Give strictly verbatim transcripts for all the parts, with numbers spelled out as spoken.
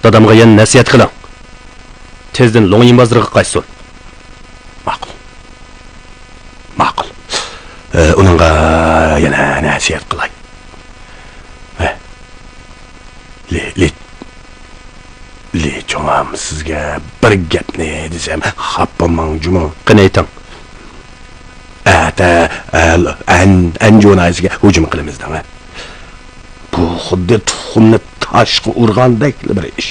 دادامغا يەنە نەسىھەت قىلىڭ. تېزدىن لوڭيىن بازىرىغا قايتسۇن. ماقۇل. ماقۇل. ئۇنىڭغا يەنە نەسىھەت قىلاي. ھە. لى، لى، لى چوڭام، سىزگە بىر گەپنى دېسەم، خاپا بولماڭ جۇمۇ. قېنى ئېيتىڭ. ئەتە، ئە، ئەن-، ئەنجۇ ناھىيەسىگە ھۇجۇم قىلىمىز دەڭ. بۇ خۇددى تۇخۇمنى تاشقا ئۇرغاندەكلا بىر ئىش.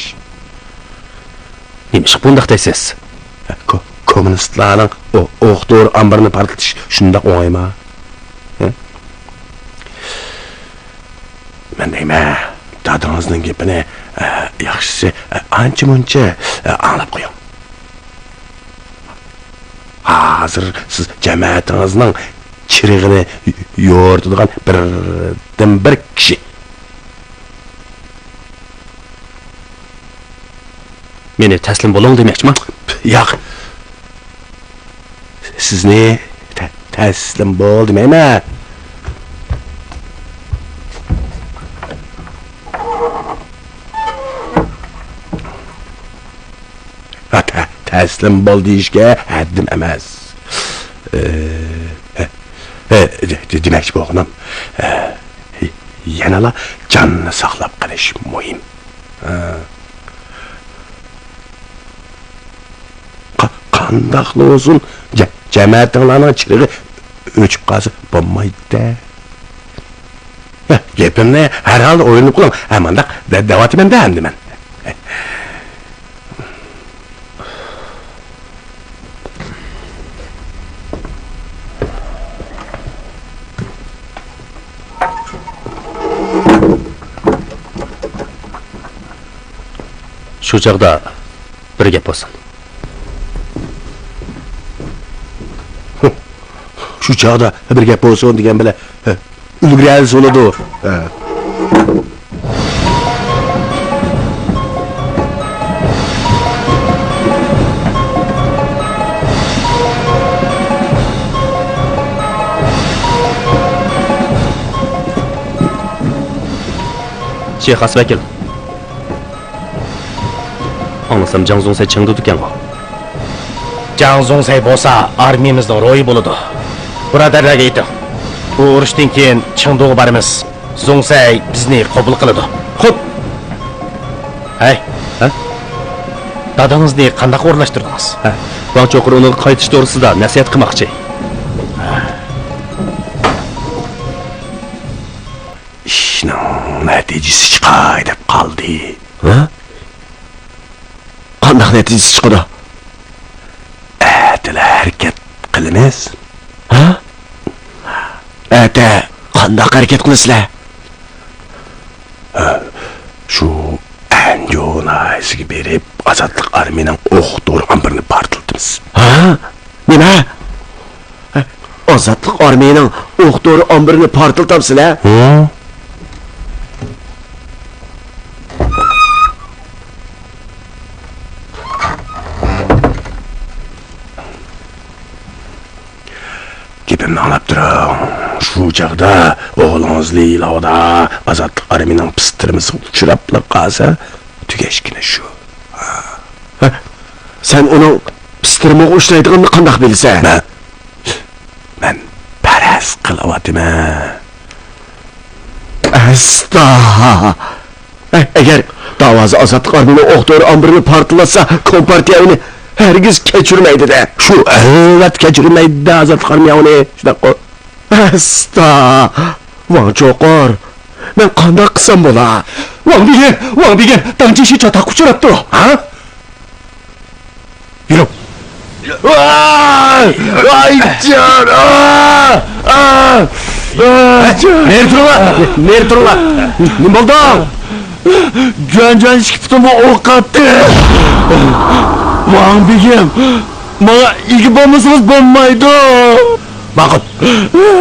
نېمىشقا بۇنداق دەيسىز؟ كو-، كوممۇنىستلارنىڭ ئو-، ئوق دورا ئامبىرىنى پارتلىتىش شۇنداق ئوڭايما؟ ھە؟ مەن دەيمەن، دادىڭىزنىڭ گېپىنى، ئە، ياخشىسى، ئە، ئانچە-مۇنچە، ئە، ئاڭلاپ قويۇڭ. ھازىر سىز جەمەتىڭىزنىڭ چىرىغىنى يورۇتىدىغان بىردىنبىر كىشى. مېنى تەسلىم بولۇڭ دېمەكچىما؟ ياق. سىزنى تە-، تەسلىم بول دېمەيمەن. ھە، تە-، تەسلىم بول دېيىشكە ھەددىم ئەمەس. ئە، ئە، ئە، دې-، دېمەكچى بولغىنىم، ئە، يەنىلا جاننى ساقلاپ قېلىش مۇھىم. ئە. قا-، قانداقلا بولسۇن، جە-، جەمەتىڭلارنىڭ چىرىغى ئۆچۈپ قالسا بولمايدۇ-دە. ھە، گېپىمنى ھەر ھالدا ئويلىنىپ قىلىڭ. ھە، مانداق دە-، دەۋاتىمەن-دە ئەمدى مەن. شۇ چاغدا بىر گەپ بولسۇن. شۇ چاغدا بىر گەپ بولسۇن دېگەن بىلەن، ئۈلگۈرەلىسە بولىدۇ. ھە. شېخاس ۋەكىل. ئاڭلىسام جاڭ زۇڭسەي چېڭدۇدىكەنغۇ؟ جاڭ زۇڭسەي بولسا ئارمىيىمىزنىڭ روھى بولىدۇ. بۇرادەرلەرگە ئېيتىڭ، بۇ ئۇرۇشتىن كېيىن چېڭدۇغا بارىمىز. زۇڭسەي بىزنى قوبۇل قىلىدۇ. خوپ. ھەي. ھە؟ دادىڭىزنى قانداق ئورۇنلاشتۇردىڭىز؟ ھە. ۋاڭ چوقۇر ئۇنىڭغا قايتىش توغرىسىدا نەسىھەت قىلماقچى. ئىشنىڭ نەتىجىسى چىقاي دەپ قالدى. ھە؟ قانداق نەتىجىسى چىقىدۇ؟ ئەتىلا ھەرىكەت قىلىمىز. ھە؟ ئەتە قانداق ھەرىكەت قىلىسىلەر؟ ھە، شۇ ئەنجۇ ناھىيەسىگە بېرىپ، ئازادلىق ئارمىيىنىڭ ئوق دورا ئامبىرىنى پارتلىتىمىز. ھە؟ نېمە؟ ئازادلىق ئارمىيىنىڭ ئوق دورا ئامبىرىنى پارتلىتامسىلەر؟ ھە؟ گېپىمنى ئاڭلاپ تۇرۇڭ. شۇ چاغدا ئوغلىڭىز لى لاۋدا ئازادلىق ئارمىيىنىڭ پىستىرمىسىغا ئۇچراپلا قالسا، تۈگەشكىنى شۇ. ھە؟ سەن ئۇنىڭ پىستىرمىغا ئۇچرايدىغىنىنى قانداق بىلىسەن؟ مەن، مەن پەرەز قىلىۋاتىمەن. ئەستا! ئە-، ئەگەر داۋازى ئازادلىق ئارمىيىنىڭ ئوق دورا ئامبىرىنى پارتلاتسا، كومپارتىيە ئۇنى ھەرگىز كەچۈرمەيدۇ-دە. شۇ ئەلۋەتتە كەچۈرمەيدۇ-دە ئازادلىق ئارمىيە ئۇنى، شۇنداققۇ؟ ئەستا! ۋاڭ چوقۇر، مەن قانداق قىلسام بولا؟ ۋاڭ بىگىن، ۋاڭ بىگىن، داڭ جىشى چاتاققا ئۇچراپتۇ. ھە؟ يۈرۈڭ. ۋاي! ۋايجان! ئا! ئا! ۋايجان! نېرى تۇرۇڭلار! نېرى تۇرۇڭلار! نېمە بولدۇڭ؟ جۈەنجۈەن ئىككى پۇتۇمغا ئوق ئاتتى! ۋاڭ بېگىم، ماڭا ئىگە بولمىسىڭىز بولمايدۇ! ماقۇل!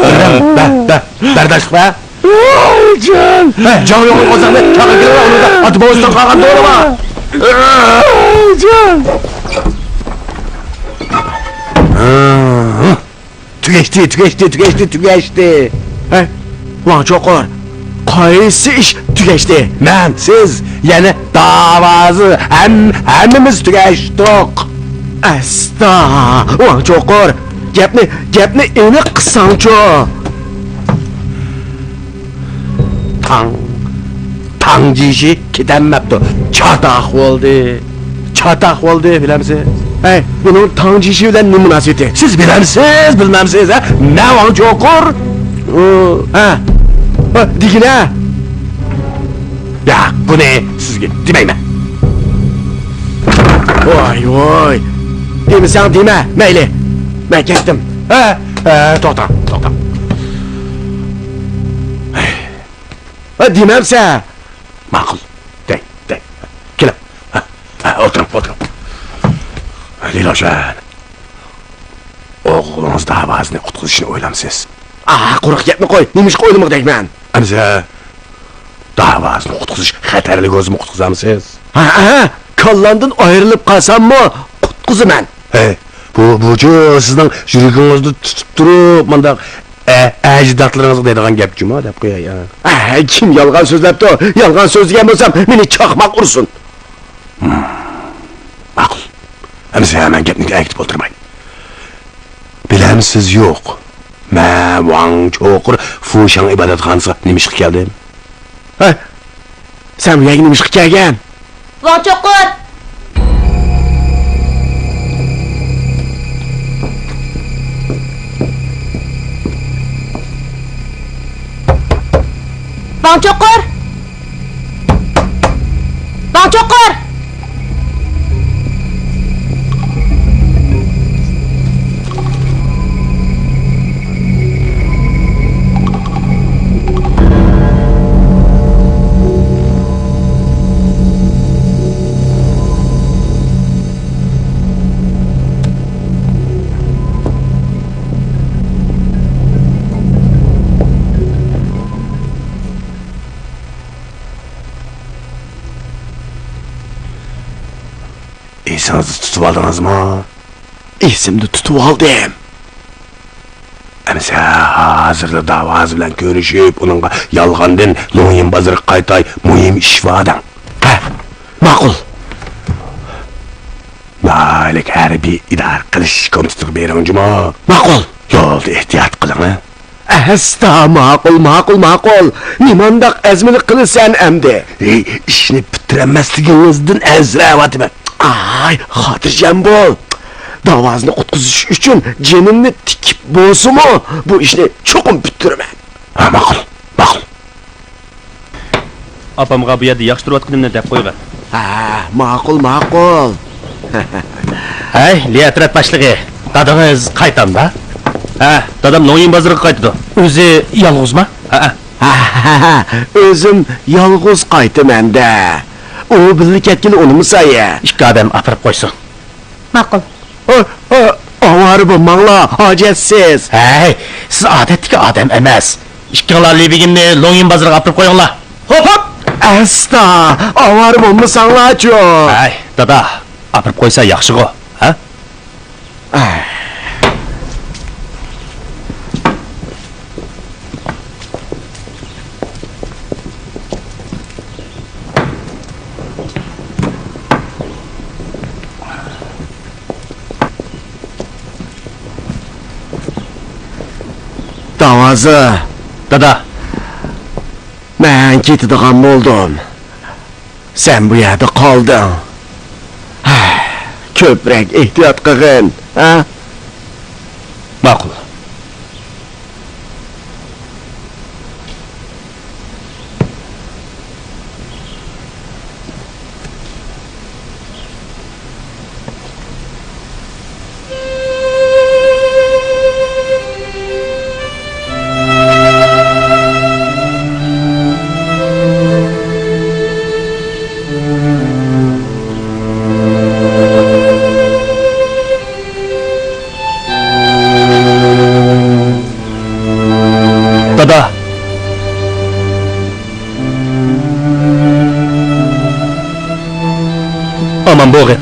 بەردەم، بە، بە، بەرداشلىق بە! ۋايجان! ھە، جاڭ يوڭ قوزاقنى چاقىرىپ كېلىڭلار، ئۇنىڭدا ئاتا بوۋىسىدىن قالغان دورا بار! ۋايجان! تۈگەشتى، تۈگەشتى، تۈگەشتى، تۈگەشتى! ھە، ۋاڭ چوقۇر، قايسى ئىش تۈگەشتى؟ مەن، سىز، يەنى داۋازى، ھەم-، ھەممىمىز تۈگەشتۇق. ئەستا، ۋاڭ چوقۇر، گەپنى، گەپنى ئېنىق قىلساڭچۇ. تاڭ، تاڭ جىشى كېتەلمەپتۇ. چاتاق بولدى. چاتاق بولدى، بىلەمسىز؟ ھەي، بۇنىڭ تاڭ جىشى بىلەن نېمە مۇناسىۋىتى؟ سىز بىلەمسىز، بىلمەمسىز، ھە؟ مەن ۋاڭ چوقۇر. ئۇ، ھە. ھە، دېگىنە. ياق، بۇنى سىزگە دېمەيمەن. ۋاي، ۋاي. دېمىسەڭ دېمە، مەيلى. مەن كەتتىم. ھە، ھە، توختاڭ، توختاڭ. ھە، دېمەمسە. ماقۇل. دەي، دەي. كېلىڭ. ھە، ھە، ئولتۇرۇڭ، ئولتۇرۇڭ. لىلوشۈەن، ئوغلىڭىز داۋازىنى قۇتقۇزۇشنى ئويلامسىز؟ ئاھ، قۇرۇق گەپنى قوي. نېمىشقا ئويلىمىغۇدەكمەن؟ ئەمىسە، داۋازىنى قۇتقۇزۇش خەتەرلىك بولسىمۇ قۇتقۇزامسىز؟ ھە، ھە، كاللامدىن ئايرىلىپ قالساممۇ قۇتقۇزىمەن. ھەي، بۇ، بۇچۇ سىزنىڭ يۈرىكىڭىزنى تۇتۇپ تۇرۇپ، مۇنداق ئە-، ئەجدادلىرىڭىزغا دەيدىغان گەپ جۇمۇ دەپ قوياي، ھە. ئە، كىم يالغان سۆزلەپتۇ؟ يالغان سۆزلىگەن بولسام، مېنى چاقماق ئۇرسۇن. ماقۇل. ئەمىسە مەن گەپنى ئەگىتىپ ئولتۇرماي. بىلەمسىز يوق، مەن ۋاڭ چوقۇر فۇشاڭ ئىبادەتخانىسىغا نېمە ئىشقا كەلدىم؟ ھە؟ سەن بۇ يەرگە نېمە ئىشقا كەلگەن؟ ۋاڭ چوقۇر! ۋاڭ چوقۇر! ۋاڭ چوقۇر! ئېسىڭىزدە تۇتۇۋالدىڭىزمۇ؟ ئېسىمدە تۇتۇۋالدىم. ئەمىسە ھازىرلا داۋازى بىلەن كۆرۈشۈپ، ئۇنىڭغا يالغاندىن لوڭيىن بازىرىغا قايتاي، مۇھىم ئىش بار دەڭ. ھە، ماقۇل. ناھىيەلىك ھەربىي ئىدارە قىلىش كومىتېتىغا بېرىڭ جۇمۇ. ماقۇل. يولدا ئېھتىيات قىلىڭ، ھە. ئەستا، ماقۇل، ماقۇل، ماقۇل. نېمانداق ئەزمىلىك قىلىسەن ئەمدى؟ ھېي، ئىشنى پۈتتۈرەلمەسلىكىڭىزدىن ئەنسىرەۋاتىمەن. ئاي، خاتىرجەم بول. داۋازىنى قۇتقۇزۇش ئۈچۈن جېنىمنى تىكىپ بولسىمۇ، بۇ ئىشنى چوقۇم پۈتتۈرىمەن. ھە، ماقۇل، ماقۇل. ئاپامغا بۇ يەردە ياخشى تۇرۇۋاتقىنىمنى دەپ قويغىن. ھە، ماقۇل، ماقۇل. ھەي، ليەترەت باشلىقى، دادىڭىز قايتامدا؟ ھە، دادام لوڭيىن بازىرىغا قايتىدۇ. ئۆزى يالغۇزما؟ ھەئە. ھە، ئۆزۈم يالغۇز قايتىمەن-دە. ئۇ بىللە كەتكىلى ئۇنىمىسايە. ئىككى ئادەم ئاپىرىپ قويسۇن. ماقۇل. ئا، ئا، ئاۋارە بولماڭلار، ھاجەتسىز. ھەي، سىز ئادەتتىكى ئادەم ئەمەس. ئىككىڭلار لى بېگىمنى لوڭيىن بازىرىغا ئاپىرىپ قويۇڭلار. ھوپ، ھوپ! ئەستا، ئاۋارە بولمىساڭلارچۇ؟ ھەي، دادا، ئاپىرىپ قويسا ياخشىغۇ، ھە؟ داۋازى. دادا. مەن كېتىدىغان بولدۇم. سەن بۇ يەردە قالدىڭ. كۆپرەك ئېھتىيات قىلغىن، ھە؟ ماقۇل. دادا. ئامان بوغىن.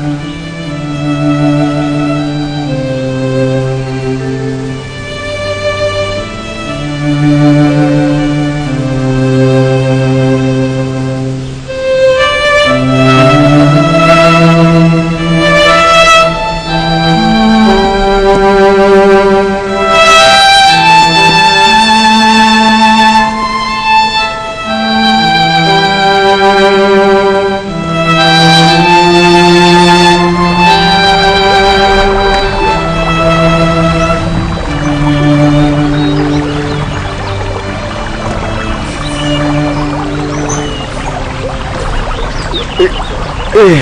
ئۇھ.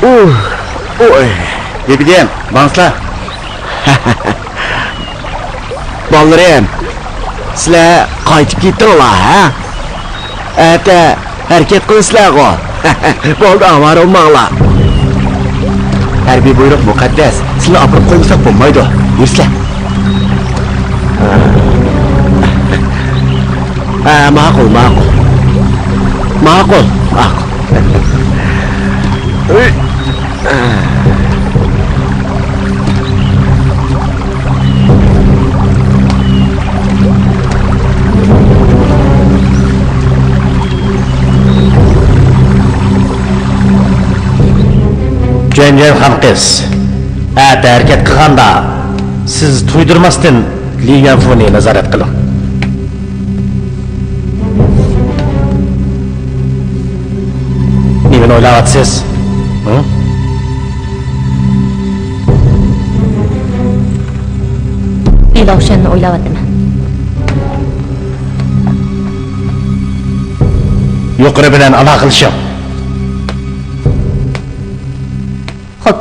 ئۇھ. ئۇھ. يېپىدىم، ماڭسىلا. بالىلىرىم، سىلەر قايتىپ كېتىڭلار، ھە؟ ئەتە ھەرىكەت قىلىسىلەرغۇ. بولدى، ئاۋارە بولماڭلار. ھەربىي بۇيرۇق مۇقەددەس، سىلەرنى ئاپىرىپ قويمىساق بولمايدۇ. يۈرسىلەر. ھە، ماقۇل، ماقۇل. ماقۇل، ماقۇل. جۈەنجۈەن خانقىز، ئەتە ھەرىكەت قىلغاندا، سىز تۇيدۇرماستىن لى يۈەنفۇنى نازارەت قىلىڭ. نېمىنى ئويلاۋاتىسىز؟ ھە؟ لى لاۋشۈەننى ئويلاۋاتىمەن. يۇقىرى بىلەن ئالاقىلىشىڭ. خوپ.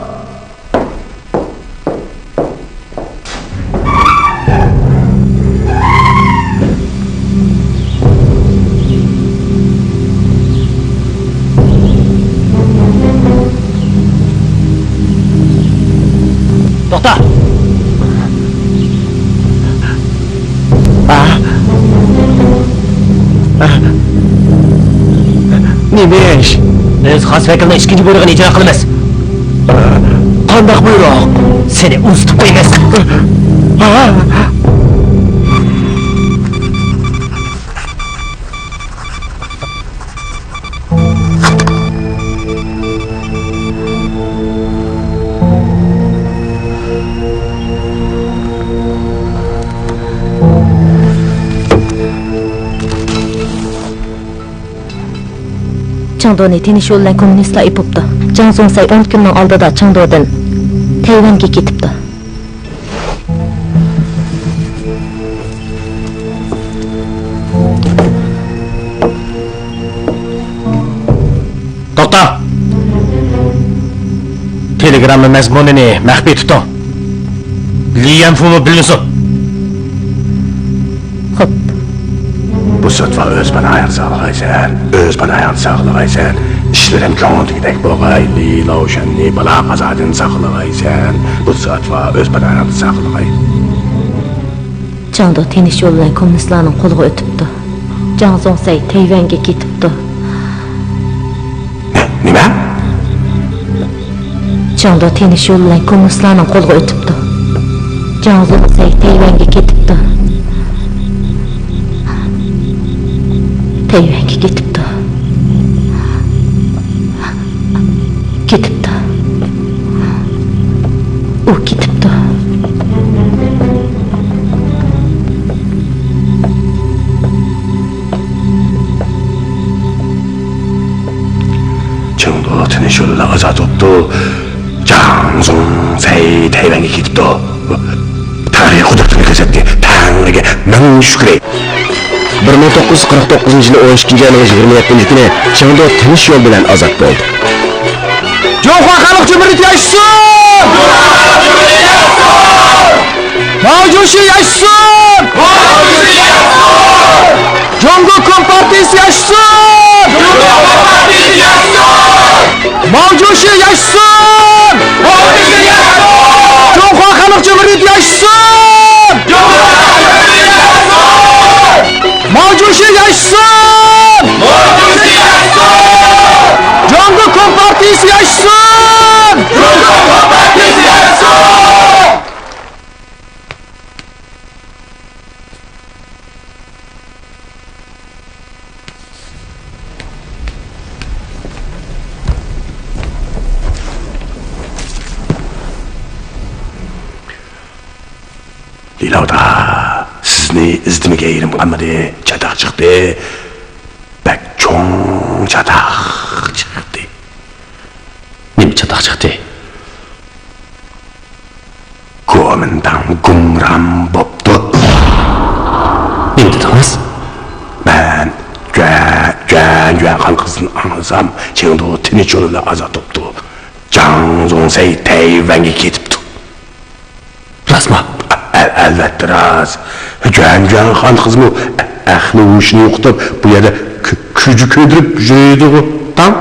توختا! نېمە ئىش؟ بىز خاس ۋەكىلنىڭ ئىككىنچى بۇيرۇقىنى ئىجرا قىلىمىز. قانداق بۇيرۇق؟ سېنى ئۇزىتىپ قويىمىز. چېڭدۇنى تىنىش يولى بىلەن كوممۇنىستلار ئېپىپتۇ. جاڭ زۇڭسەي ئون كۈننىڭ ئالدىدا چېڭدۇدىن تەيۋەنگە كېتىپتۇ. توختا! تېلېگرامما مەزمۇنىنى مەخپىي تۇتۇڭ. لى يۈەنفۇمۇ بىلمىسۇن. خوپ. بۇ ساتۋا ئۆز پاناھىڭدا ساقلىغايسەن، ئۆز پاناھىڭدا ساقلىغايسەن. ئىشلىرىم كۆڭۈلدىكىدەك بولغاي، لى لاۋشۈەننى بالا-قازادىن ساقلىغايسەن. بۇ ساتۋا ئۆز پاناھىڭدا ساقلىغاي. چېڭدۇ تىنىش يولى بىلەن كوممۇنىستلارنىڭ قولىغا ئۆتۈپتۇ. جاڭ زۇڭسەي تەيۋەنگە كېتىپتۇ. نېمە؟ چېڭدۇ تىنىش يولى بىلەن كوممۇنىستلارنىڭ قولىغا ئۆتۈپتۇ. جاڭ زۇڭسەي تەيۋەنگە كېتىپتۇ. تەيۋەنگە كېتىپتۇ. كېتىپتۇ. ئۇ كېتىپتۇ. چېڭدۇ تىنىش يولى بىلەن ئازاد بوپتۇ. جاڭ زۇڭسەي تەيۋەنگە كېتىپتۇ. تەڭرى قۇدرىتىنى كۆرسەتتى. تەڭرىگە مىڭ شۈكرى. بىر مىڭ توققۇز يۈز قىرىق توققۇزىنچى يىلى ئون ئىككىنچى ئاينىڭ يىگىرمە يەتتىنچى كۈنى چېڭدۇ تىنچ يول بىلەن ئازاد بولدى. جۇڭخۇا خەلق جۇمھۇرىيىتى ياشىسۇن! ماۋ جۇشى ياشىسۇن! جۇڭگو كومپارتىيىسى ياشىسۇن! ماۋ جۇشى ياشىسۇن! جۇڭخۇا خەلق جۇمھۇرىيىتى ياشىسۇن! ماۋ جۇشى ياشىسۇن! جۇڭگو كومپارتىيىسى ياشىسۇن! لىلاۋدا، سىزنى ئىزدىمىگە يېرىم قالمىدى. چاتاق چىقتى. بەك چوڭ چاتاق چىقتى. نېمە چاتاق چىقتى؟ گومىنداڭ گۇمران بوپتۇ. نېمە دېدىڭىز؟ مەن جۈەن، جۈەن، جۈەن خانقىز ئاڭلىسام، چېڭدۇ تىنچ يولى بىلەن ئازاد بوپتۇ. جاڭ زۇڭسەي تەيۋەنگە كېتىپتۇ. راستمۇ؟ ئەل-، ئەلۋەتتە راست. جۈەنجۈەن خان قىزمۇ ئەقلى ھوشىنى يوقىتىپ، بۇ يەردە كۈ-، كۈجە كۆيدۈرۈپ يۈرىدىغۇ، تاڭ.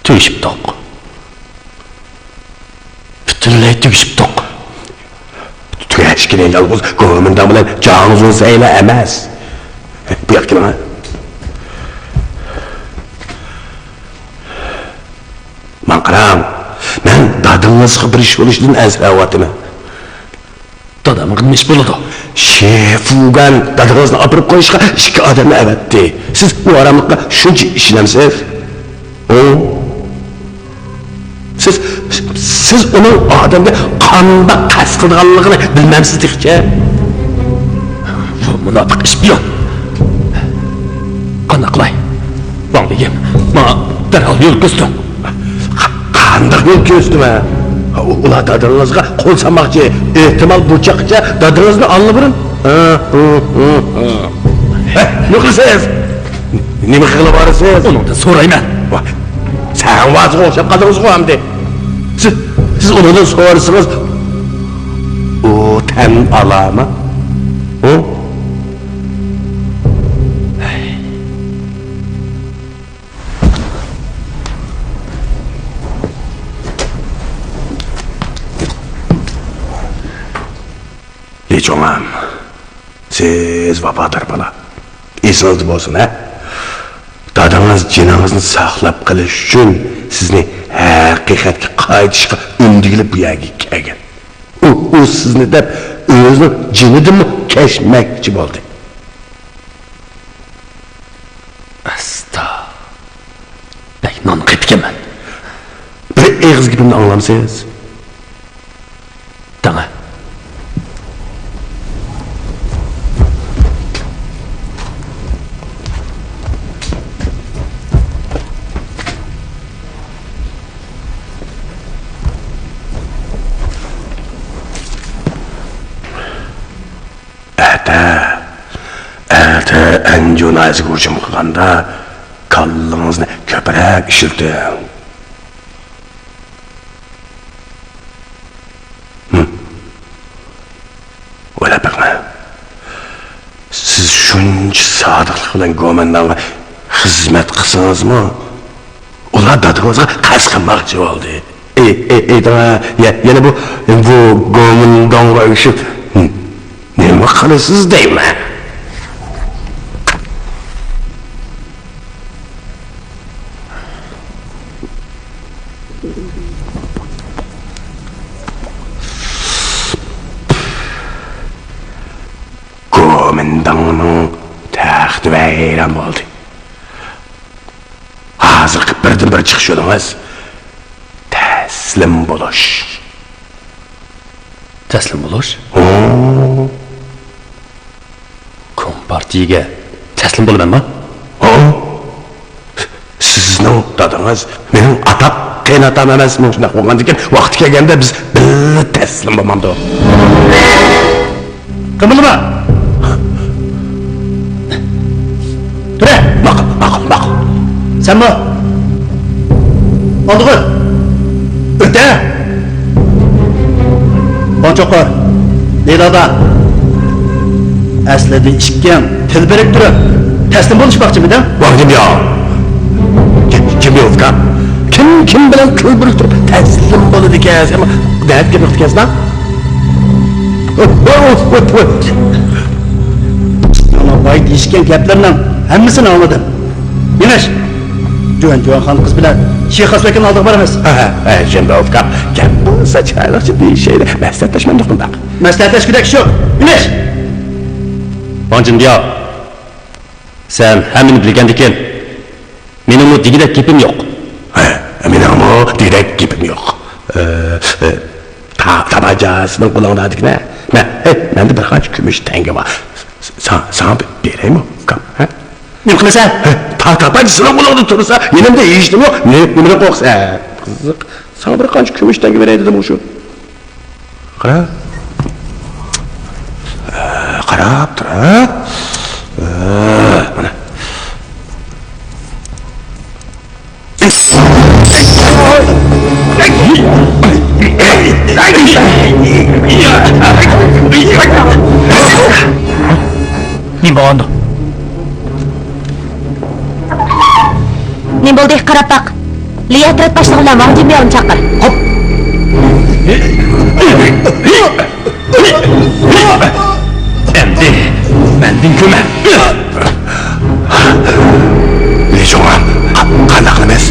تۈگىشىپتۇق. پۈتۈنلەي تۈگىشىپتۇق. تۈگەشكىنى يالغۇز گومىنداڭ بىلەن جاڭ زۇنسەيلا ئەمەس. بۇ ياققا كېلىڭە. ماڭا قاراڭ، مەن دادىڭىزغا بىر ئىش بولۇشىدىن ئەنسىرەۋاتىمەن. دادامغا نېمە ئىش بولىدۇ؟ شېفۇگەن دادىڭىزنى ئاپىرىپ قويۇشقا ئىككى ئادەمنى ئەۋەتتى. سىز ئۇ ھاراملىققا شۇنچە ئىشىنەمسىز؟ ھە؟ سىز، سىز ئۇنىڭ ئادەمگە قانداق قەست قىلىدىغانلىقىنى بىلمەمسىز تېخىچە؟ بۇ مۇناپىق ئىش بۇ. قانداق قىلاي؟ ۋاڭ بېگىم، ماڭا دەرھال يول كۆرسىتىڭ. قا-، قانداق يول كۆرسىتىمەن؟ ئۇ-، ئۇلار دادىڭىزغا قول سالماقچى. ئېھتىمال بۇ چاغقىچە دادىڭىزنى ئاللىبۇرۇن. ھە، ھە، ھە، ھە. ھە، نېمە قىلىسىز؟ نېمە قىلىپ بارىسىز؟ ئۇنىڭدىن سورايمەن. ۋاي، سەن ۋازغا ئوخشاپ قالدىڭىزغۇ ئەمدى. سىز، سىز ئۇنىڭدىن سورىسىڭىز، ئۇ تەن ئالامۇ؟ ھە؟ لىچۇڭئەن، سىز ۋاپادار بالا. ئېسىڭىزدە بولسۇن، ھە؟ دادىڭىز جېنىڭىزنى ساقلاپ قېلىش ئۈچۈن سىزنى ھەقىقەتكە قايتىشقا ئۈندىگىلى بۇ يەرگە كەلگەن. ئۇ، ئۇ سىزنى دەپ ئۆزىنىڭ جېنىدىنمۇ كەچمەكچى بولدى. ئاستا. بەك نان قېپىكەنمەن. بىر ئېغىز گېپىمنى ئاڭلامسىز؟ دەڭە. ئەتە، ئەتە ئەنجۇ ناھىيەسىگە ھۇجۇم قىلغاندا كاللىڭىزنى كۆپرەك ئىشلىتىڭ. ھىم. ئويلاپ بېقىڭ. سىز شۇنچە سادىقلىق بىلەن گومىنداڭغا خىزمەت قىلسىڭىزمۇ، ئۇلار دادىڭىزغا قەست قىلماقچى بولدى. ئېي، ئېي، ئېيتىڭ، يە-، يەنە بۇ، بۇ گومىنداڭغا ئۆگىشىپ نېمە قىلىسىز دەيمەن. گومىنداڭنىڭ تەختى ۋەيران بولدى. ھازىرقى بىردىنبىر چىقىش يولىڭىز تەسلىم بولۇش. تەسلىم بولۇش؟ ھۇ. كومپارتىيىگە تەسلىم بولىمەنما؟ ھۇ. سىزنىڭ دادىڭىز مېنىڭ ئاتام، قېيىنئاتام ئەمەسمۇ؟ شۇنداق بولغاندىكىن ۋاقتى كەلگەندە بىز بىللە تەسلىم بولمامدۇ؟ قىمىلدىما! تۇرە! ماقۇل، ماقۇل، ماقۇل. سەنمۇ؟ ئالدىغا! ئۆتە! ۋاڭ چوقۇر، لىدادا. ئەسلىدە ئىككىڭ تىل بىرىكتۈرۈپ تەسلىم بولۇشماقچىمىدىڭ؟ ۋاڭ جىنبياۋ! كىم، كىم بىلەن تىل بىرىكتۈرۈپ تەسلىم بولىدىكەن؟ سەن نەدە گەپ قىلىدىكەنسەن؟ باي دېيىشكەن گەپلىرىنىڭ ھەممىسىنى ئاڭلىدىم. مېڭىش! جۈەن جۈەن خان قىز بىلەن شىخاس ۋەكىلنىڭ ئالدىغا بارىمىز. ھە، ھە، ھە، جىنبياۋ ئۇكام، گەپ بولسا چىرايلىقچە دېيىشەيلى. مەسلىھەتلەشمەمدۇق بۇنداق. مەسلىھەتلەشكۈدەك ئىش يوق. مېڭىش! ۋاڭ جىنبياۋ، سەن ھەممىنى بىلگەندىكىن، مېنىڭمۇ دېگۈدەك گېپىم يوق. ھە، مېنىڭمۇ دېگۈدەك گېپىم يوق. ئى، ئى، تا-، تاپانچا سېنىڭ قولۇڭدىكىنە. مە-، ھەي، مەندە بىر قانچە كۈمۈش تەڭگە بار. س-، سا-، ساڭا بېرەيمۇ، ئۇكام، ھە؟ نېمە قىلىسەن؟ ھە، تا-، تاپانچا سېنىڭ قولۇڭدا تۇرسا، يېنىمدا ھېچنېمە يوق. نېمە، نېمىنى قورقىسەن؟ قىزىق. ساڭا بىر قانچە كۈمۈش تەڭگە بېرەي دېدىم شۇ. قارا. قاراپ تۇر، ھە؟ مانا. نېمە بولغاندۇ؟ نېمە بولدى؟ قاراپ باق. ليەترەت باشلىقى بىلەن ۋاڭ جىنبياۋنى چاقىر. خوپ. ئەمدى مەندىن كۆمە. لى جۇڭ، قا-، قانداق قىلىمىز؟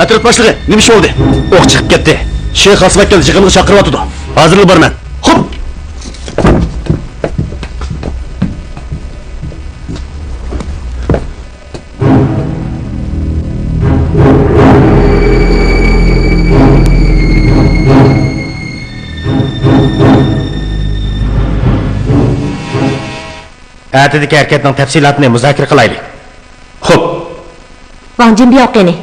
ئەترەت باشلىقى، نېمە ئىش بولدى؟ ئوق چىقىپ كەتتى. شېخ خاسۋەكىل يىغىنغا چاقىرىۋاتىدۇ. ھازىرلا بارىمەن. خوپ. ئەتىدىكى ھەرىكەتنىڭ تەپسىلاتىنى مۇزاكىرە قىلايلى. خوپ. ۋاڭ جىنبياۋ قېنى؟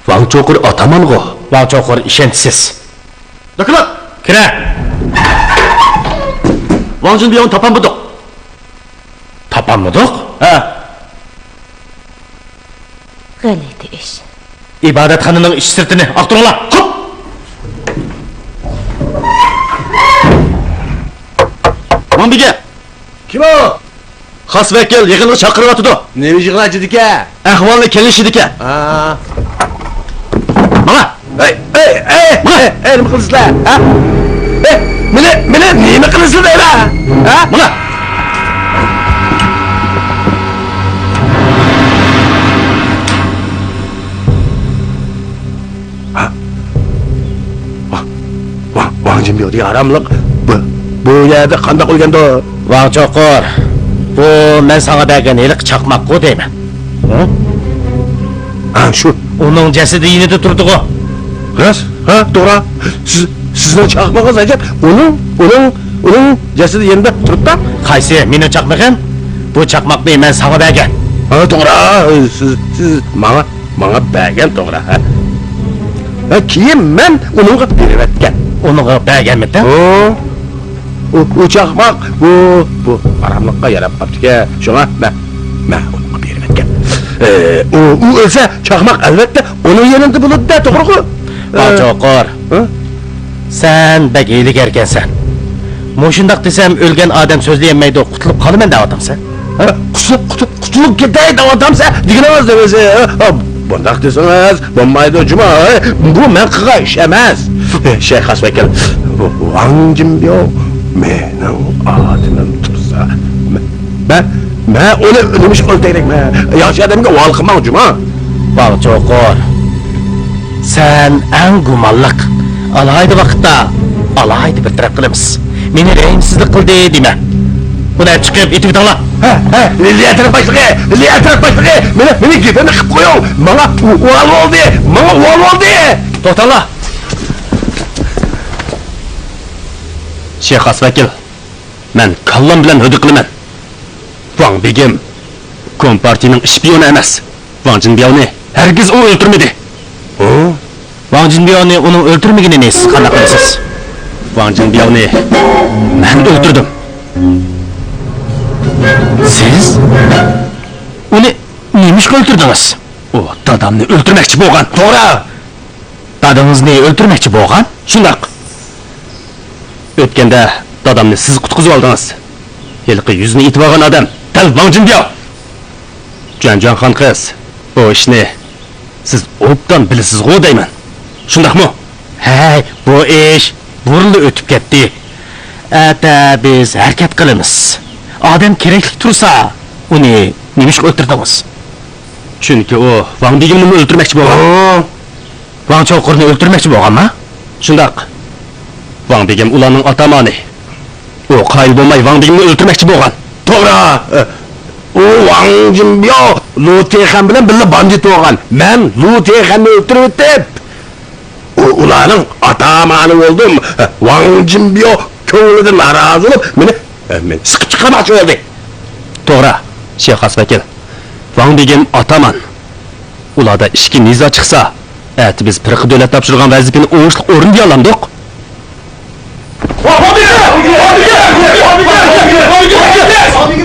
ۋاڭ چوقۇر ئاتامانغۇ. ۋاڭ چوقۇر ئىشەنچسىز. دوكلات! كىرە! ۋاڭ جىنبياۋنى تاپالمىدۇق. تاپالمىدۇق؟ ھە. غەلىتە ئىش. ئىبادەتخانىنىڭ ئىچى سىرتىنى ئاختۇرۇڭلار. خوپ! ۋاڭ بىگەن! كىم ئۇ؟ خاس ۋەكىل يىغىنغا چاقىرىۋاتىدۇ. نېمە يىغىن ئاچىدىكەن؟ ئەھۋالنى كېڭىشىدىكەن. ھا. ماڭا! ئەي، ئەي، ئەي، ماڭا! ئەي، ئەي، نېمە قىلىسىلەر؟ ھە؟ ئەي، مېنى، مېنى نېمە قىلىسىلەر دەيمەن؟ ھە؟ ماڭا! ۋاڭ، ۋاڭ، ۋاڭ جىنبياۋ دېگەن ھاراملىق بۇ، بۇ يەردە قانداق ئۆلگەندۇ؟ ۋاڭ چوقۇر، بۇ مەن ساڭا بەرگەن ھېلىقى چاقماققۇ دەيمەن. ھە؟ ھە، شۇ. ئۇنىڭ جەسىتى يېنىدا تۇرىدىغۇ. راست، ھە، توغرا. سىز، سىزنىڭ چاقمىقىڭىز ئەجەب. ئۇنىڭ، ئۇنىڭ، ئۇنىڭ جەسىتى يېنىدا تۇرۇپتا. قايسى؟ مېنىڭ چاقمىقىم؟ بۇ چاقماقنى مەن ساڭا بەرگەن. ھە، توغرا. سىز، سىز ماڭا ماڭا بەرگەن توغرا، ھە؟ ھە، كېيىن مەن ئۇنىڭغا بېرىۋەتكەن. ئۇنىڭغا بەرگەنمىتىڭ؟ ئۇ، ئۇ، ئۇ چاقماق، بۇ، بۇ ھاراملىققا ياراپ قاپتىكەن. شۇڭا مەن، مەن ئۇنىڭغا بېرىۋەتكەن. ئى، ئۇ، ئۇ ئۆلسە، چاقماق ئەلۋەتتە ئۇنىڭ يېنىدا بولىدۇ، توغرىغۇ؟ ئا، ئى، چوقۇر. ھە؟ سەن بەك ھىيلىگەركەنسەن. مۇشۇنداق دېسەم، ئۆلگەن ئادەم سۆزلىيەلمەيدۇ، قۇتۇلۇپ قالىمەن دەۋاتامسەن؟ ھە؟ قۇتۇلۇپ، قۇتۇلۇپ، قۇتۇلۇپ كېتەي دەۋاتامسەن دېگىنىڭىز نېمىسى؟ ھە؟ بۇنداق دېسىڭىز بولمايدۇ، جۇما. ھە؟ بۇ مەن قىلغان ئىش ئەمەس. شەيخ خاس ۋەكىل، ۋاڭ جىنبياۋ مېنىڭ ئادىمىم تۇرسا، مەن، مەن ئۇنى نېمە ئۈچۈن ئۆلتۈرەيلىك؟ مەن ياخشى ئادەمگە ھاۋالە قىلماڭ، جۇما. ۋاڭ چوقۇر. سەن ئەڭ گۇمانلىق، ئالاھىدە ۋاقىتتا ئالاھىدە بىر تەرەپ قىلىمىز. مېنى رەھىمسىزلىك قىلدى دېمە. ئۇنى ئەپ چىقىپ ئېتىۋېتىڭلار. ھە، ھە، ليەترەت باشلىقى، ليەترەت باشلىقى، مېنى، مېنى گېپىمنى قىلىپ قويۇڭ. ماڭا ۋال بولدى، ماڭا ۋال بولدى. توختاڭلار. شەيخ خاس ۋەكىل، مەن كاللام بىلەن ھۆددە قىلىمەن. ۋاڭ بېگىم كومپارتىيىنىڭ ئىش پىيونى ئەمەس. ۋاڭ جىنبياۋنى ھەرگىز ئۇ ئۆلتۈرمىدى. ھە؟ ۋاڭ جىنبياۋنى ئۇنىڭ ئۆلتۈرمىگىنىنى سىز قانداق بىلىسىز؟ ۋاڭ جىنبياۋنى مەن ئۆلتۈردۈم. سىز؟ ئۇنى نېمە ئۈچۈن ئۆلتۈردىڭىز؟ ئۇ دادامنى ئۆلتۈرمەكچى بولغان. توغرا! دادىڭىزنى ئۆلتۈرمەكچى بولغان؟ شۇنداق. ئۆتكەندە دادامنى سىز قۇتقۇزۇۋالدىڭىز. ھېلىقى يۈزىنى ئېتىۋالغان ئادەم دەل ۋاڭ جىنبياۋ. جۈەنجۈەن خان قىز، بۇ ئىشنى سىز ئوبدان بىلىسىزغۇ دەيمەن. شۇنداقمۇ؟ ھەي، بۇ ئىش بۇرۇنلا ئۆتۈپ كەتتى. ئەتە بىز ھەرىكەت قىلىمىز. ئادەم كېرەكلىك تۇرسا، ئۇنى نېمىشقا ئۆلتۈردىڭىز؟ چۈنكى ئۇ ۋاڭ بېگىمنىمۇ ئۆلتۈرمەكچى بولغان. ھە؟ ۋاڭ چوقۇرنى ئۆلتۈرمەكچى بولغانما؟ شۇنداق. ۋاڭ بېگىم ئۇلارنىڭ ئاتامانى. ئۇ قايىل بولماي ۋاڭ بېگىمنى ئۆلتۈرمەكچى بولغان. توغرا. ئۇ ۋاڭ جىنبياۋ لۇ تېخەن بىلەن بىللە باندىت بولغان. مەن لۇ تېخەننى ئۆلتۈرۈۋېتىپ، ئۇ، ئۇلارنىڭ ئاتامانى بولدۇم. ۋاڭ جىنبياۋ كۆڭلىدىن نارازى بولۇپ، مېنى، مېنى سىقىپ چىقارماقچى بولدى. توغرا، شەيخ خاس ۋەكىل. ۋاڭ بېگىم ئاتامان. ئۇلاردا ئىچكى نىزا چىقسا، ئەتە بىز پىرقە دۆلەت تاپشۇرغان ۋەزىپىنى ئوڭۇشلۇق ئورۇندىيالامدۇق؟ ۋاھ بېگىم! ۋاھ بېگىم! ۋاھ بېگىم!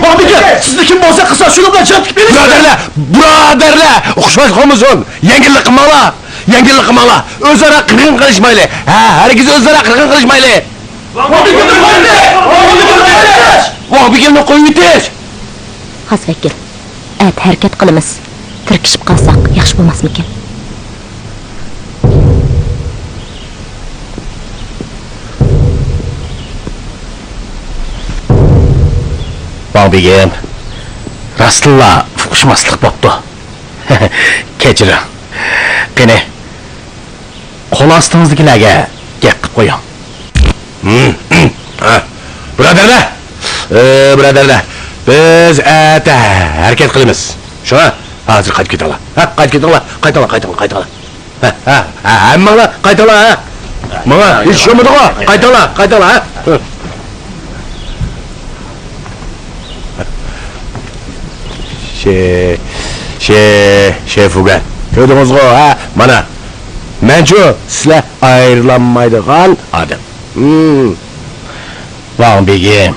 ۋاھ بېگىم! سىزنى كىم بولسا قىلسا شۇنىڭ بىلەن چىقىپ كېتىمىز! بۇرادەرلەر! بۇرادەرلەر! ئوخشاش قىلمىسۇن! يەڭگىللىك قىلماڭلار! يەڭگىللىك قىلماڭلار! ئۆزئارا قىرغىن قىلىشمايلى! ھە، ھەرگىز ئۆزئارا قىرغىن قىلىشمايلى! ۋاھ بېگىمنى قويۇۋېتىش! ۋاھ بېگىمنى قويۇۋېتىش! خاس ۋەكىل، ئەتە ھەرىكەت قىلىمىز. تىركىشىپ قالساق ياخشى بولماسمىكىن؟ ۋاڭ بېگىم، راستتىنلا ئۇقۇشماسلىق بوپتۇ. كەچۈرۈڭ. قېنى، قول ئاستىڭىزدىكىلەرگە گەپ قىلىپ قويۇڭ. ھە، بۇرادەرلەر! ئى، بۇرادەرلەر! بىز ئەتە ھەرىكەت قىلىمىز. شۇڭا ھازىر قايتىپ كېتىڭلار. ھە، قايتىپ كېتىڭلار. قايتىڭلار، قايتىڭلار، قايتىڭلار. ھە، ھە، ھە، ھەممىڭلار قايتىڭلار، ھە. ماڭا ھېچ ئىش بولمىدىغۇ. قايتىڭلار، قايتىڭلار، ھە. شې، شې، شېفۇگەن. كۆردىڭىزغۇ، ھە؟ مانا. مەنچۇ، سىلەر ئايرىلالمايدىغان ئادەم. ھىم. ۋاڭ بېگىم،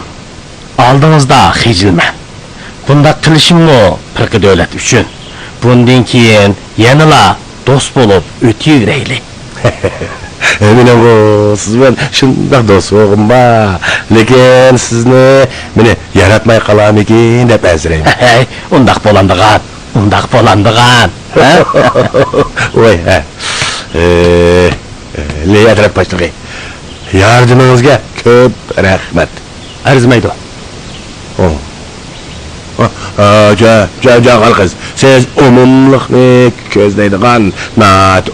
ئالدىڭىزدا خىجىلمەن. بۇنداق قىلىشىممۇ پىرقە دۆلەت ئۈچۈن. بۇندىن كېيىن يەنىلا دوست بولۇپ ئۆتۈۋېرەيلى. مېنىڭغۇ سىز بىلەن شۇنداق دوست بولغۇم بار. لېكىن سىزنى مېنى ياراتماي قالارمىكىن دەپ ئەنسىرەيمەن. ھەي، ئۇنداق بولامدىغان، ئۇنداق بولامدىغان. ھە؟ ۋاي، ھە. ئى، ئى، لېي ئەترەت باشلىقى، ياردىمىڭىزگە كۆپ رەھمەت. ئەرزىمەيدۇ. ئۇ. ئا، ئا، جا-، جا-، جاغار قىز، سىز ئومۇملۇقنى كۆزلەيدىغان ناھايىتى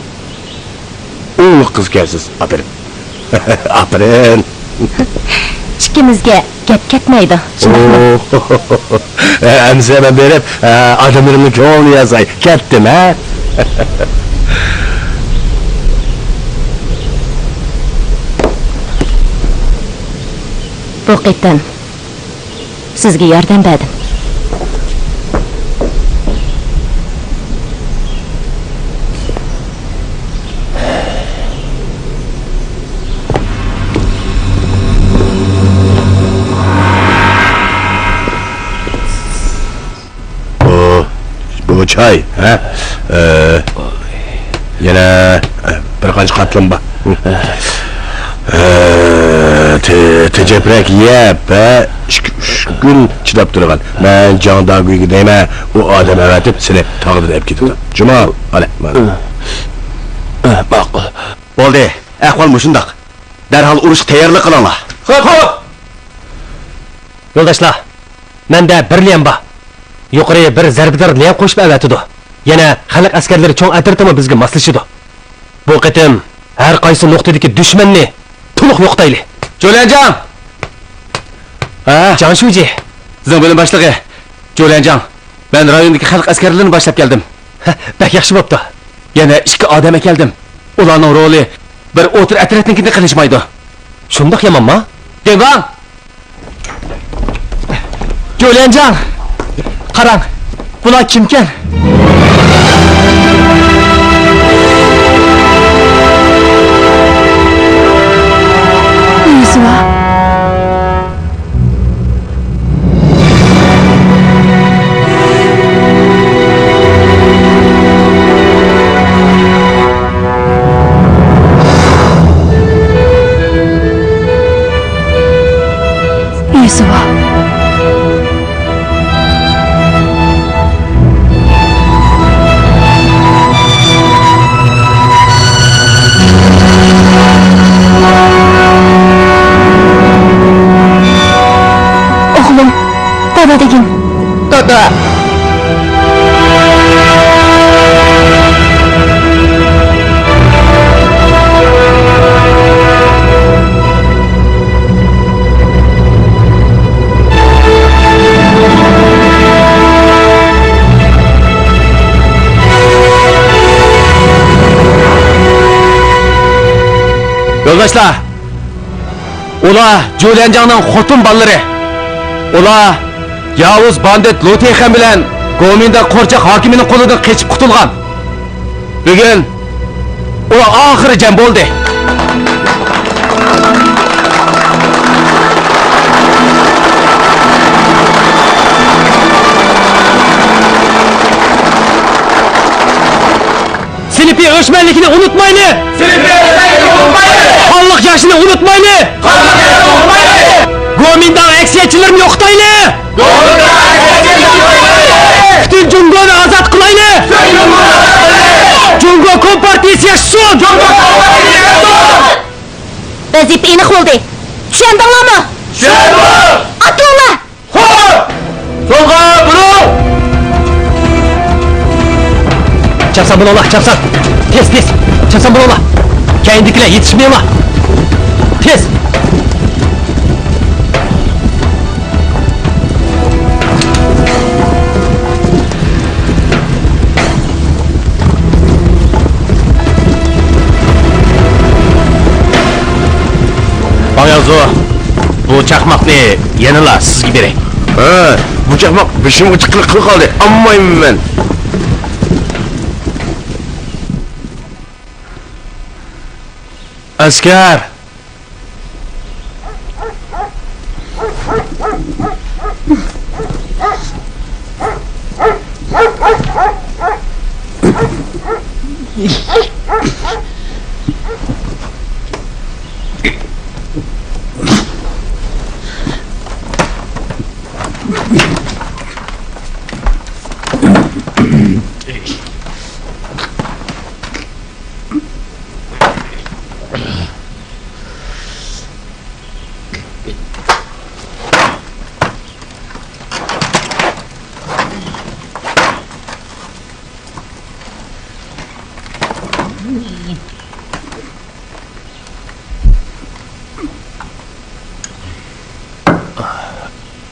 ئۇلۇغ قىز ئىكەنسىز. ئاپىرىن. ئاپىرىن. ئىككىمىزگە گەپ كەتمەيدۇ، شۇنداقمۇ؟ ئۇ. ئەمىسە مەن بېرىپ، ئادەملىرىمنىڭ كۆڭلىنى ياساي. كەتتىم، ھە؟ بۇ قېتىم سىزگە ياردەم بەردىم. بۇ، بۇ چاي، ھە؟ ئى، يەنە، ئى، بىر قانچە قاتلىم بار. ئى، تې-، تېجەپرەك يەپ، ھە؟ ئىككى، ئۈچ كۈن چىداپ تۇرغان. مەن جاڭ داگۈيگە دەيمەن، ئۇ ئادەم ئەۋەتىپ سېنى تاغدىن ئەپ كېتىدۇ. جۇمال، ئالە، مانا. ئى، ماقۇل. بولدى، ئەھۋال مۇشۇنداق. دەرھال ئۇرۇشقا تەييارلىق قىلىڭلار. خوپ، خوپ! يولداشلار، مەندە بىر ليەن بار. يۇقىرى بىر زەربىدار ليەن قوشۇپ ئەۋەتىدۇ. يەنە خەلق ئەسكەرلىرى چوڭ ئەترىتىمۇ بىزگە ماسلىشىدۇ. بۇ قېتىم ھەر قايسى نۇقتىدىكى دۈشمەننى تولۇق يوقىتايلى. جوليەنجاڭ! ھە؟ جاڭ شۇجى. زېڭ بۆلۈم باشلىقى. جوليەنجاڭ، مەن رايوندىكى خەلق ئەسكەرلىرىنى باشلاپ كەلدىم. ھە، بەك ياخشى بوپتۇ. يەنە ئىككى ئادەم ئەكەلدىم. ئۇلارنىڭ رولى بىر ئوتتۇرا ئەترەتنىڭكىدىن قېلىشمايدۇ. شۇنداق يامانما؟ دېڭۋاڭ! جوليەنجاڭ! قاراڭ، بۇلار كىمكەن؟ ئۆزىۋا. ئۆزىۋا. ئوغلۇم، دادا دېگىن. دادا! يولداشلار، ئۇلار جۇليەنجاڭنىڭ خوتۇن بالىلىرى. ئۇلار ياۋۇز باندىت لۇ تېخەن بىلەن گومىندا قورچاق ھاكىمىنىڭ قولىدىن قېچىپ قۇتۇلغان. بۈگۈن ئۇلار ئاخىرى جەم بولدى. سىنىپىي ئۆچمەنلىكنى ئۇنتۇمايلى! سىنىپىي ئۆچمەنلىكنى ئۇنتۇمايلى! خانلىق جەشنىنى ئۇنتۇمايلى! خانلىق جەشنىنى ئۇنتۇمايلى! گومىنداڭ ئەكسىيەتچىلىرىنى يوقىتايلى! گومىنداڭ ئەكسىيەتچىلىرىنى يوقىتايلى! پۈتۈن جۇڭگونى ئازاد قىلايلى! پۈتۈن جۇڭگونى ئازاد قىلايلى! جۇڭگو كومپارتىيىسى ياشىسۇن! جۇڭگو كومپارتىيىسى ياشىسۇن! ۋەزىپە ئېنىق بولدى. چۈشەندىڭلارمۇ؟ چۈشەندۇق! ئاتلىنىڭلار! سولغا بۇرۇل! چاپسان بولۇڭلار، چاپسان! تېز، تېز! چاپسان بولۇڭلار! كەينىدىكىلەر يېتىشمەيلا! تېز! باڭياڭزۇ، بۇ چاقماقنى يەنىلا سىزگە بېرەي. ھە، بۇ چاقماق بېشىمغا چىققىلى قىل قالدى. ئالمايمەن مەن. ئەسكەر!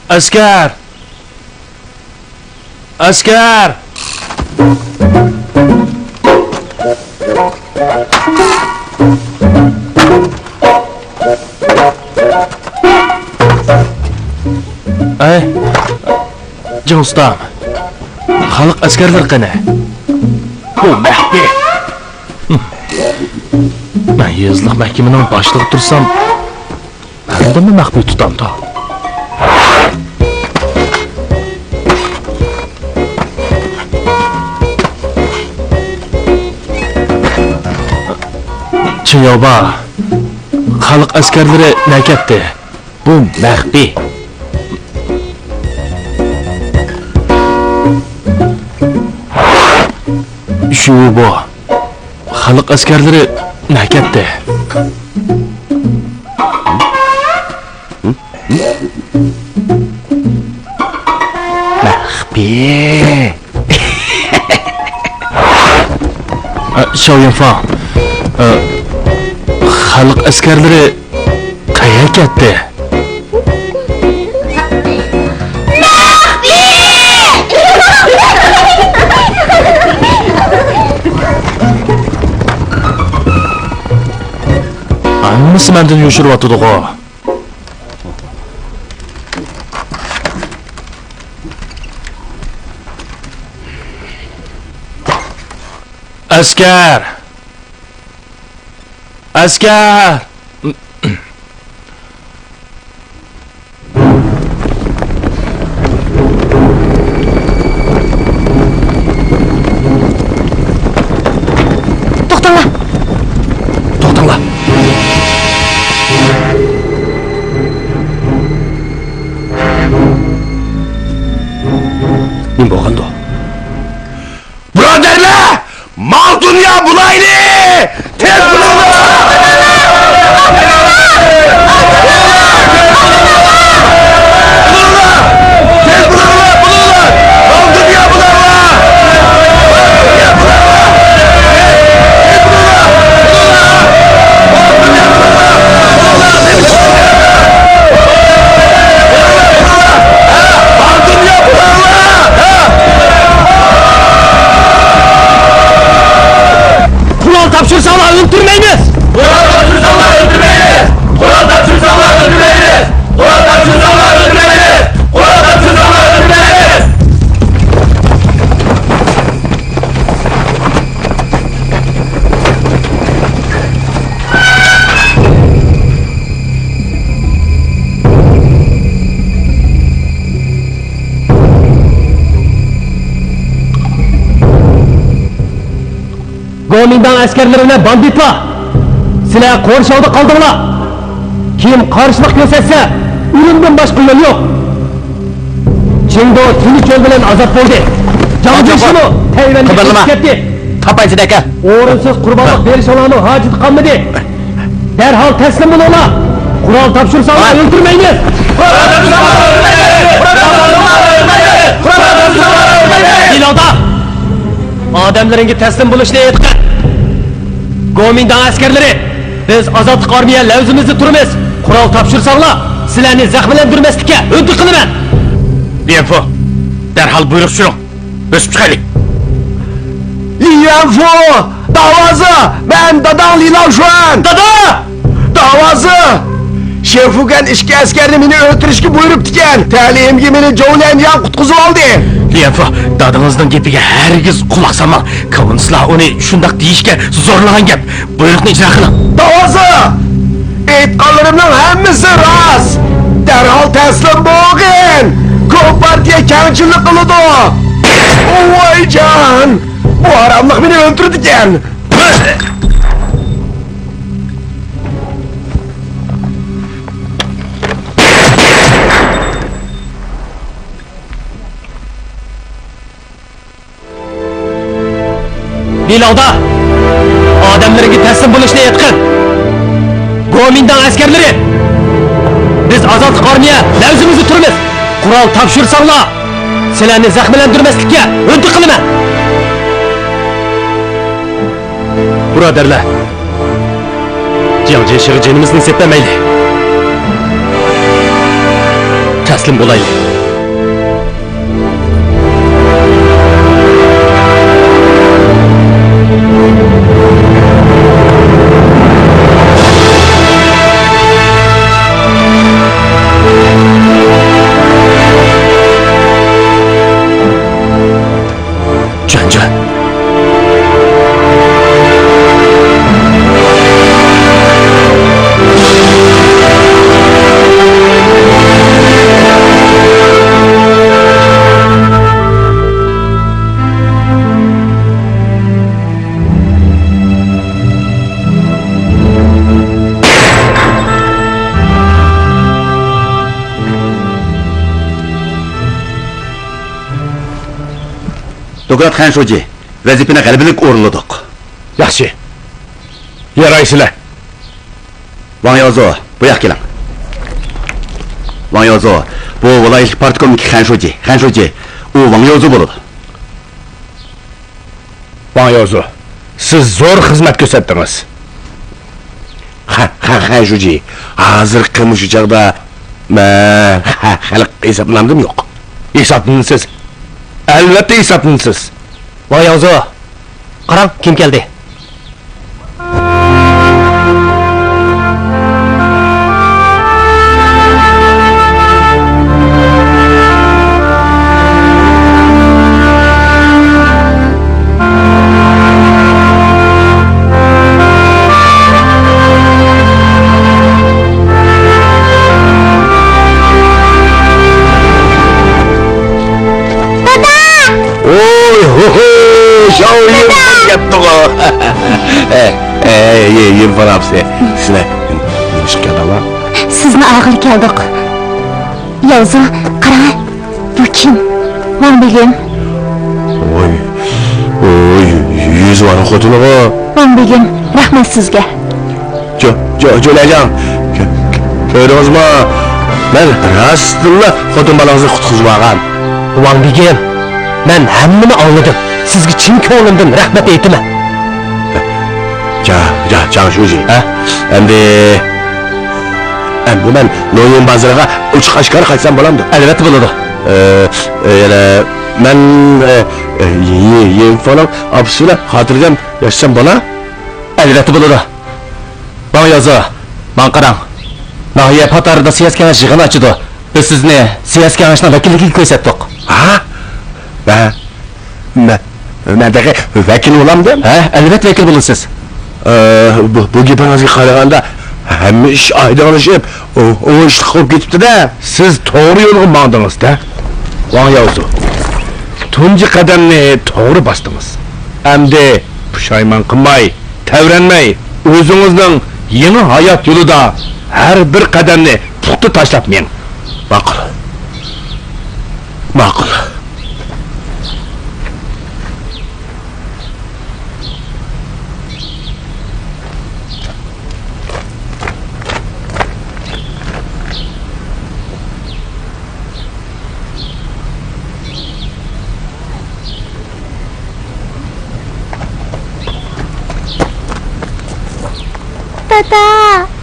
ئەسكەر! ئەسكەر! ئەي، جېڭ ئۇستام، خەلق ئەسكەرلىرى قېنى؟ بۇ مەخپىي. مەن يېزىلىق مەھكىمىنىڭ باشلىقى تۇرسام، ھەمدىمۇ مەخپىي تۇتامدۇ؟ چىن ياۋبا، خەلق ئەسكەرلىرى نەگە كەتتى؟ بۇ مەخپىي. شۇ بۇ. خەلق ئەسكەرلىرى نەگە كەتتى؟ مەخپىي. ئە، شاۋيۈنفاڭ، ئە، خەلق ئەسكەرلىرى قەيەرگە كەتتى؟ ھەممىسى مەندىن يوشۇرۇۋاتىدىغۇ. ئەسكەر! ئەسكەر! توختاڭلار! توختاڭلار! نېمە بولغاندۇ؟ بۇرادەرلەر! مال دۇنيا بۇلايلى! تېز بولۇڭلار! تېز بولۇڭلار! بولۇڭلار! مال دۇنيا بۇلايلى! قورال تاپشۇرساڭلار ئۆلتۈرمەيمىز! گومىنداڭ ئەسكەرلىرى بىلەن باندىتلار، سىلەر قورشاۋدا قالدىڭلار. كىم قارشىلىق كۆرسەتسە، ئۆلۈمدىن باشقا يول يوق. چىڭدۇ تىنچ يول بىلەن ئازاد بولدى. جاڭ جىشىمۇ تەيۋەنگە قېچىپ كەتتى. تاپايسىدەكە. ئورۇنسىز قۇربانلىق بېرىشىڭلارنىڭ ھاجىتى قالمىدى. دەرھال تەسلىم بولۇڭلار. قورال تاپشۇرساڭلار، ئۆلتۈرمەيمىز. بىلاۋدار، ئادەملىرىڭگە تەسلىم بولۇشنى ئېيتقىن. گومىنداڭ ئەسكەرلىرى، بىز ئازادلىق ئارمىيە لەۋزىمىزدە تۇرىمىز. قورال تاپشۇرساڭلار، سىلەرنى زەخىملەندۈرمەسلىككە ھۆددە قىلىمەن. ليەنفۇ، دەرھال بۇيرۇق چۈشۈرۈڭ. بۆسۈپ چىقايلى. ليەنفۇ، داۋازى، مەن داداڭ لىلاۋشۈەن. دادا! داۋازى! شېفۇگەن ئىككى ئەسكەرنى مېنى ئۆلتۈرۈشكە بۇيرۇپتىكەن. تەلىيىمگە مېنى جوۋ ليەنياڭ قۇتقۇزۇۋالدى. ليەنفۇ، دادىڭىزنىڭ گېپىگە ھەرگىز قۇلاق سالماڭ. كوممۇنىستلار ئۇنى شۇنداق دېيىشكە زورلىغان گەپ. بۇيرۇقنى ئىجرا قىلىڭ. داۋازى! ئېيتقانلىرىمنىڭ ھەممىسى راست. دەرھال تەسلىم بولغىن. كومپارتىيە كەڭچىللىك قىلىدۇ. ۋايجان! بۇ ھاراملىق مېنى ئۆلتۈرىدىكەن. بىلاۋدار، ئادەملىرىڭگە تەسلىم بولۇشنى ئېيتقىن. گومىنداڭ ئەسكەرلىرى، بىز ئازادلىق ئارمىيە لەۋزىمىزدە تۇرىمىز. قورال تاپشۇرساڭلار، سىلەرنى زەخىملەندۈرمەسلىككە ھۆددە قىلىمەن. بۇرادەرلەر، جياڭ جيېشىغا جېنىمىزنى نېسىپ بەرمەيلى. تەسلىم بولايلى. جۈەنجۈەن. دوكلات خەن شۇجى. ۋەزىپىنى غەلىبىلىك ئورۇنلىدۇق. ياخشى. يارايسىلەر. ۋاڭ ياۋزۇ، بۇ ياققا كېلىڭ. ۋاڭ ياۋزۇ، بۇ ۋىلايەتلىك پارتكومدىكى خەن شۇجى. خەن شۇجى، ئۇ ۋاڭ ياۋزۇ بولىدۇ. ۋاڭ ياۋزۇ، سىز زور خىزمەت كۆرسەتتىڭىز. خە-، خە-، خەن شۇجى، ھازىرقى مۇشۇ چاغدا مەن خە-، خەلق ھېسابلىنامدىمۇ يوق؟ ھېسابلىنىسىز. ئەلۋەتتە ھېسابلىنىسىز. ۋاڭ ياۋزۇ، قاراڭ، كىم كەلدى؟ دادا! ۋوي، ھو، ھو، شاۋيۈن كەپتىغۇ. ئەي، ئەي، يۈنفېڭ ئاپىسى، سىلەر نېمىشقا كەلدىڭلار؟ سىزنى ئاغىلى كەلدۇق. ياۋزۇ، قاراڭ، بۇ كىم؟ ۋاڭ بېگىم. ۋوي، ۋوي، يۈزى بارغان خوتۇنىغۇ. ۋاڭ بېگىم، رەھمەت سىزگە. جۇ-، جۇ-، جۇلەيجاڭ، كۆ-، كۆردىڭىزمۇ؟ مەن راستتىنلا خوتۇن بالىڭىزنى قۇتقۇزۇۋالغان. ۋاڭ بېگىم، مەن ھەممىنى ئاڭلىدىم. سىزگە چىن كۆڭلۈمدىن رەھمەت ئېيتىمەن. جا-، جا-، جاڭ شۇجى. ھە؟ ئەمدى، ئەمدى مەن لويىن بازىرىغا ئوچۇق ئاشكارا قايتسام بولامدۇ؟ ئەلۋەتتە بولىدۇ. ئە، ئە، يەنە مەن، ئە، ئە، يى-، يىنفېڭنىڭ ئاپىسى بىلەن خاتىرجەم ياشىسام بولا؟ ئەلۋەتتە بولىدۇ. ۋاڭ يازۇ، ماڭا قاراڭ. ناھىيە پاتارىدا سىياسىي كېڭەش يىغىنى ئاچىدۇ. بىز سىزنى سىياسىي كېڭەشنىڭ ۋەكىللىكىگە كۆرسەتتۇق. ھا؟ مەن، مەن، مەن تېخى ۋەكىل بولامدىم؟ ھە، ئەلۋەتتە ۋەكىل بولىسىز. ئە، بۇ، بۇ گېپىڭىزگە قارىغاندا ھەممە ئىش ئايدىڭلىشىپ، ئو-، ئوڭۇشلۇق بولۇپ كېتىپتۇ-دە. سىز توغرا يولغا ماڭدىڭىز-دە، ۋاڭ ياۋزۇ. تۇنجى قەدەمنى توغرا باستىڭىز. ئەمدى پۇشايمان قىلماي، تەۋرەنمەي، ئۆزىڭىزنىڭ يېڭى ھايات يولىدا ھەر بىر قەدەمنى پۇختا تاشلاپ مېڭىڭ. ماقۇل. ماقۇل. دادا!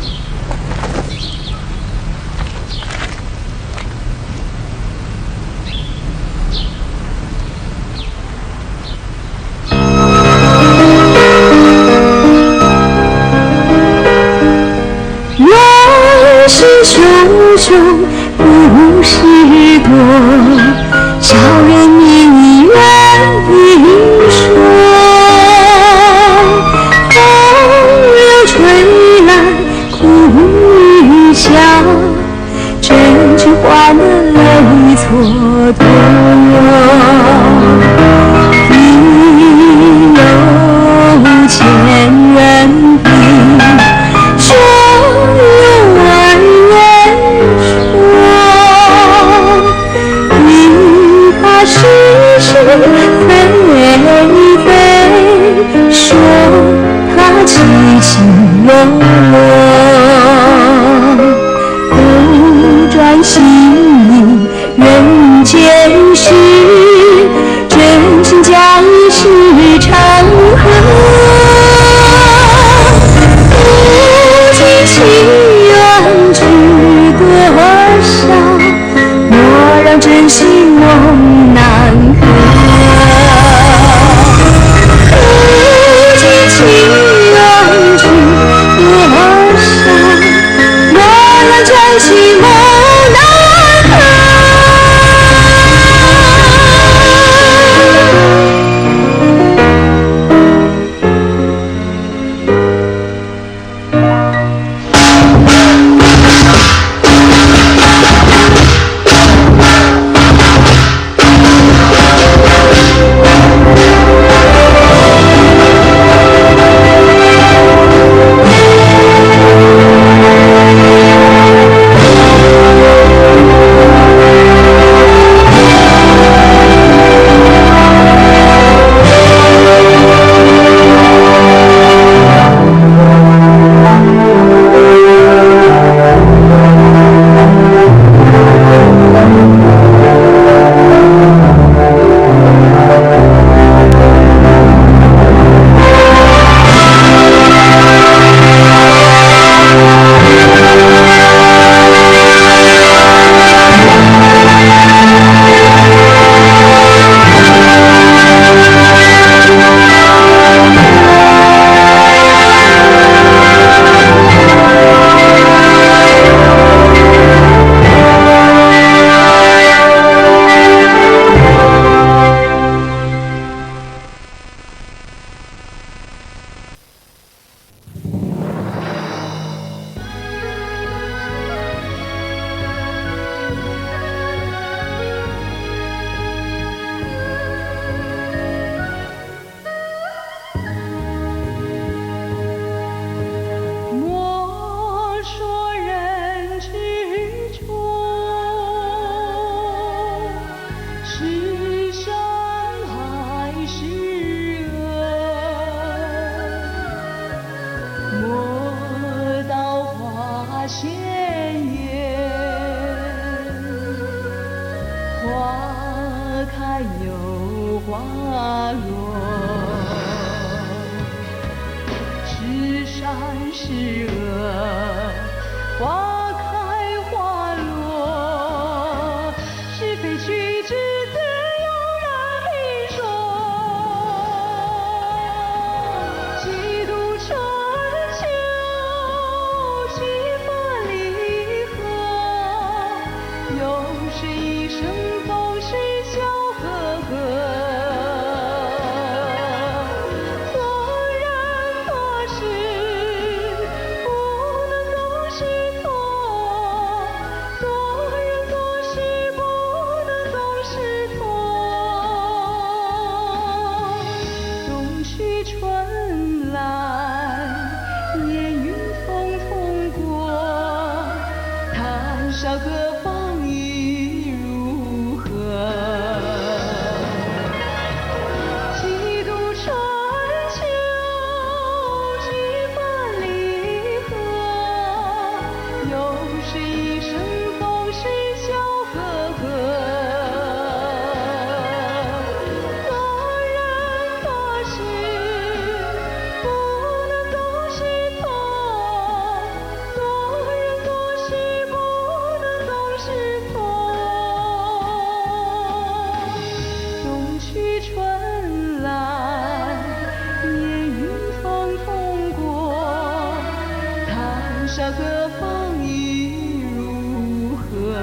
这个方已如何？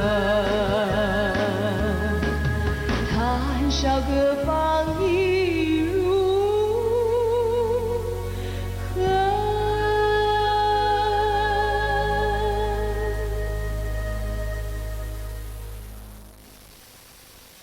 谈笑个方已